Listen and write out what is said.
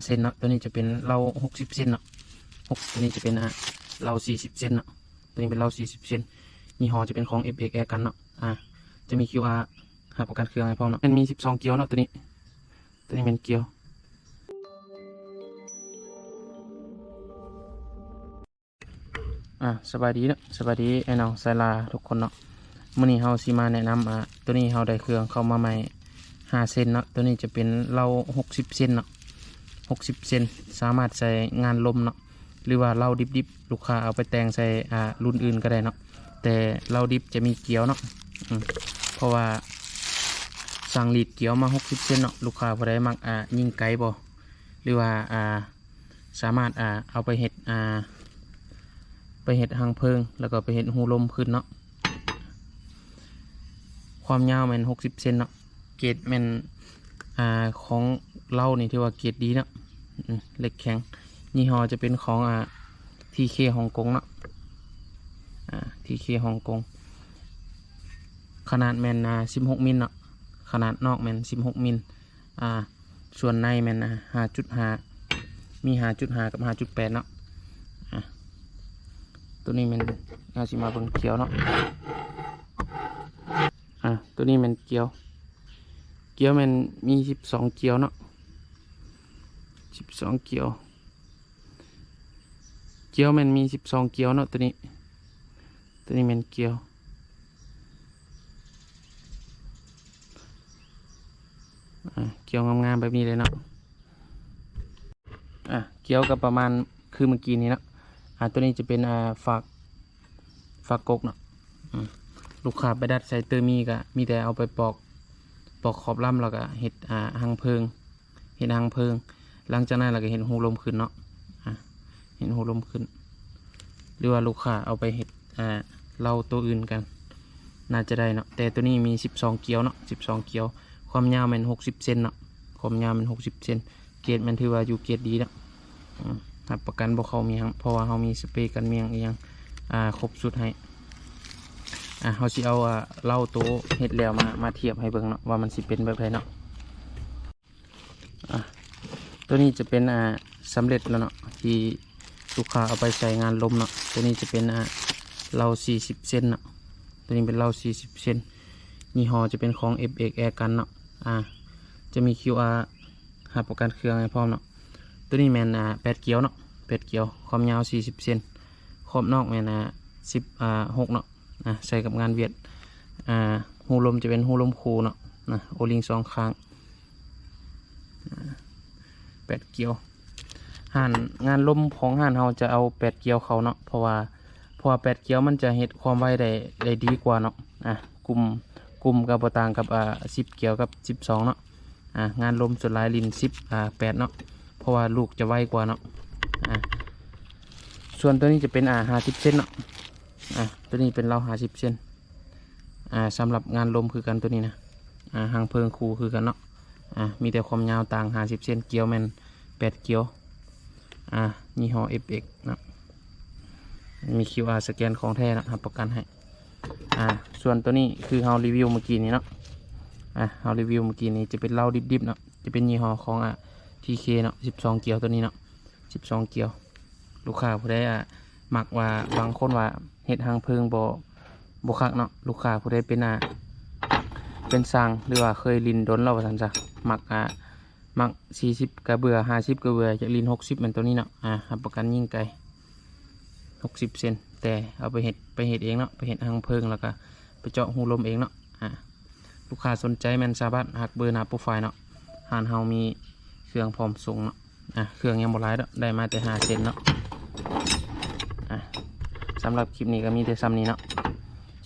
ເຊັນເນາະ. ຕົວນີ້ຈະເປັນເລົາຫົກສິບເຊັນເນາະ. ຫົກ ຕົວນີ້ຈະເປັນ ອາ ເລົາສີ່ສິບເຊັນເນາະ. ຕົວນີ້ເປັນເລົາສີ່ສິບເຊັນ. ຍີ່ຫໍ້ຈະເປັນຂອງ ເອັຟເອັກ ແອກັນເນາະ. ອາ ຈະມີຄິວອາຮັບປະກັນເຄື່ອງໃຫ້ພ້ອມເນາະ. ແມ່ນມີສິບສອງກຽວເນາະ ຕົວນີ້. ຕົວນີ້ແມ່ນກຽວ. ອາ ສະບາຍດີເນາະ, ສະບາຍດີອ້າຍນ້ອງຊາຍລາທຸກຄົນເນາະ. ມື້ນີ້ເຮົາຊິມາແນະນຳ ອາ ຕົວນີ້ເຮົາໄດ້ເຄື່ອງເຂົ້າມາໃໝ່ຫ້າເຊັນເນາະ. ຕົວນີ້ຈະເປັນເລົາຫົກສິບເຊັນເນາະ, ຫົກສິບເຊັນ. ສາມາດໃສ່ງານລົມເນາະ ຫຼືວ່າເລົາດິບໆ ລູກຄ້າເອົາໄປແຕ່ງໃສ່ ອາ ລຸ້ນອື່ນກໍໄດ້ເນາະ, ແຕ່ເລົາດິບຈະມີກຽວເນາະ. ອາ ເພາະວ່າສັ່ງລີດກຽວມາຫົກສິບເຊັນເນາະ. ລູກຄ້າຜູ້ໃດມັກ ອາ ຍິງໄກບໍ່ ຫຼືວ່າ ອາ ສາມາດ ອາ ເອົາໄປເຮັດ ອາ ໄປເຮັດຮັງເພີງ ແລ້ວກໍໄປເຮັດຮູລົມຂຶ້ນເນາະ. ຄວາມຍາວແມ່ນຫົກສິບເຊັນເນາະ. ເກຣດແມ່ນ ອາ ຂອງເລົານີ້ຖືວ່າເກຣດດີເນາະ, ອືມ ເຫຼັກແຂງ. ຍີ່ຫໍ້ຈະເປັນຂອງ ອາ ທີເຄ ຮົງກົງເນາະ, ອາ ທີເຄ ຮົງກົງ. ຂະໜາດແມ່ນ ອາ ສິບຫົກມິນເນາະ, ຂະໜາດນອກແມ່ນສິບຫົກມິນ. ອາ ສ່ວນໃນແມ່ນ ອາ ຫ້າຈຸດຫ້າ ມີຫ້າຈຸດຫ້າກັບຫ້າຈຸດແປດເນາະ. ອາ ຕົວນີ້ແມ່ນ ເຮົາຊິມາເບິ່ງກຽວເນາະ. ອາ ຕົວນີ້ແມ່ນກຽວ, ກຽວແມ່ນມີສິບສອງກຽວເນາະ, ສິບສອງກຽວ. ກຽວແມ່ນມີສິບສອງກຽວເນາະ ຕົວນີ້, ຕົວນີ້ແມ່ນກຽວ. ອາ ກຽວງາມໆແບບນີ້ເລີຍເນາະ. ອາ ກຽວກໍປະມານຄືເມື່ອກີ້ນີ້ເນາະ. ອາ ຕົວນີ້ຈະເປັນ ອາ ຟາກ ຟາກກົກເນາະ. ອາ ລູກຄ້າໄປດັດໃສ່ເຕີມີ ກໍມີແຕ່ເອົາໄປປອກ ປອກຂອບລຳ ແລ້ວກໍເຮັດ ອາ ຮັງເພີງ ເຮັດຮັງເພີງ. ຫຼັງຈາກນັ້ນລະກະເຮັດຮູລົມຂຶ້ນເນາະ, ອາ ເຮັດຮູລົມຂຶ້ນ ຫຼືວ່າລູກຄ້າເອົາໄປເຮັດ ອາ ເລົາໂຕອື່ນກັນ ໜ້າຈະໄດ້ເນາະ. ແຕ່ໂຕນີ້ມີສິບສອງກຽວເນາະ, ສິບສອງກຽວ. ຄວາມຍາວແມ່ນຫົກສິບເຊັນເນາະ, ຄວາມຍາວແມ່ນຫົກສິບເຊັນ. ເກຣດແມ່ນຖືວ່າຢູ່ເກຣດດີເນາະ, ອືມ ຮັບປະກັນບໍ່ເຂົ້າເມຍງ ເພາະວ່າເຮົາມີສະເປກັນເມຍງອີ່ຫຍັງ ອາ ຄົບຊຸດໃຫ້. ອາ ເຮົາຊິເອົາ ອາ ເລົາໂຕເຮັດແລ້ວມາ ມາທຽບໃຫ້ເບິ່ງເນາະ ວ່າມັນຊິເປັນແບບໃດເນາະ. ອາ ໂຕນີ້ຈະເປັນ ອາ ສຳເລັດແລ້ວເນາະ ທີ່ລູກຄ້າເອົາໄປໃສ່ງານລົມເນາະ. ໂຕນີ້ຈະເປັນ ອາ ເລົາສີ່ສິບເຊັນເນາະ, ໂຕນີ້ເປັນເລົາສີ່ສິບເຊັນ. ຍີ່ຫໍ້ຈະເປັນຂອງ ເອັຟເອັກ ແອກັນເນາະ. ອາ ຈະມີຄິວອາຮັບປະກັນເຄື່ອງໃຫ້ພ້ອມເນາະ. ໂຕນີ້ແມ່ນ ອາ ແປດກຽວເນາະ, ແປດກຽວ. ຄວາມຍາວສີ່ສິບເຊັນ, ຂອບນອກແມ່ນ ອາ ສິບ ອາ ຫົກເນາະ. ອາ ໃສ່ກັບງານຫວຽດ. ອາ ຮູລົມຈະເປັນຮູລົມຄູ່ເນາະ, ນະ ໂອລິງສອງຂ້າງ. ອາ ແປດກຽວ. ຮ້ານ ງານລົມຂອງຮ້ານເຮົາຈະເອົາແປດກຽວເຂົ້າເນາະ, ເພາະວ່າ ເພາະວ່າແປດກຽວມັນຈະເຮັດຄວາມໄວໄດ້ ໄດ້ດີກວ່າເນາະ. ອາ ກຸ່ມ ກຸ່ມກໍບໍ່ຕ່າງກັບ ອາ ສິບກຽວກັບສິບສອງເນາະ. ອາ ງານລົມສ່ວນຫຼາຍຫຼິ້ນສິບ ອາ ແປດເນາະ, ເພາະວ່າລູກຈະໄວກວ່າເນາະ. ອາ ສ່ວນໂຕນີ້ຈະເປັນ ອາ ຫ້າສິບເຊັນເນາະ. ອາ ໂຕນີ້ເປັນເລົາຫ້າສິບເຊັນ. ອາ ສຳລັບງານລົມຄືກັນໂຕນີ້ນະ, ອາ ຮັງເພີງຄູ່ຄືກັນເນາະ. ອາ ມີແຕ່ຄວາມຍາວຕ່າງຫ້າສິບເຊັນ. ກຽວແມ່ນແປດກຽວ. ອາ ຍີ່ຫໍ້ ເອັຟເອັກ ເນາະ, ມີຄິວອາສະແກນຂອງແທ້ເນາະ, ຮັບປະກັນໃຫ້. ອາ ສ່ວນໂຕນີ້ຄືເຮົາຣີວິວເມື່ອກີ້ນີ້ເນາະ, ອາ ເຮົາຣີວິວເມື່ອກີ້ນີ້ຈະເປັນເລົາດິບໆເນາະ, ຈະເປັນຍີ່ຫໍ້ຂອງ ອາ ທີເຄ ເນາະ, ສິບສອງກຽວໂຕນີ້ເນາະ, ສິບສອງກຽວ. ລູກຄ້າຜູ້ໃດ ອາ ມັກວ່າ ບາງຄົນວ່າເຮັດຮັງເພີງບໍ່ ບໍ່ຄັກເນາະ, ລູກຄ້າຜູ້ໃດເປັນ ອາ ເປັນຊ່າງ ຫຼືວ່າເຄີຍຫຼິ້ນດົນແລ້ວວ່າຊັ້ນຊະ, ມັກ ອາ ມັກສີ່ສິບກະເບື່ອ ຫ້າສິບກະເບື່ອ ຢາກຫຼິ້ນຫົກສິບ ແມ່ນໂຕນີ້ເນາະ. ອາ ຮັບປະກັນຍິງໄກ ຫົກສິບເຊັນ, ແຕ່ເອົາໄປເຮັດ ໄປເຮັດເອງເນາະ, ໄປເຮັດຮັງເພີງ ແລ້ວກະໄປເຈາະຮູລົມເອງເນາະ. ອາ ລູກຄ້າສົນໃຈແມ່ນສາມາດທັກເບີໜ້າໂປຣໄຟເນາະ, ຮ້ານເຮົາມີເຄື່ອງພ້ອມສົ່ງເນາະ. ອາ ເຄື່ອງຍັງບໍ່ຫຼາຍດອກ, ໄດ້ມາແຕ່ຫ້າເຊັນເນາະ. ອາ ສຳລັບຄລິບນີ້ກໍມີແຕ່ສ່ຳນີ້ເນາະ.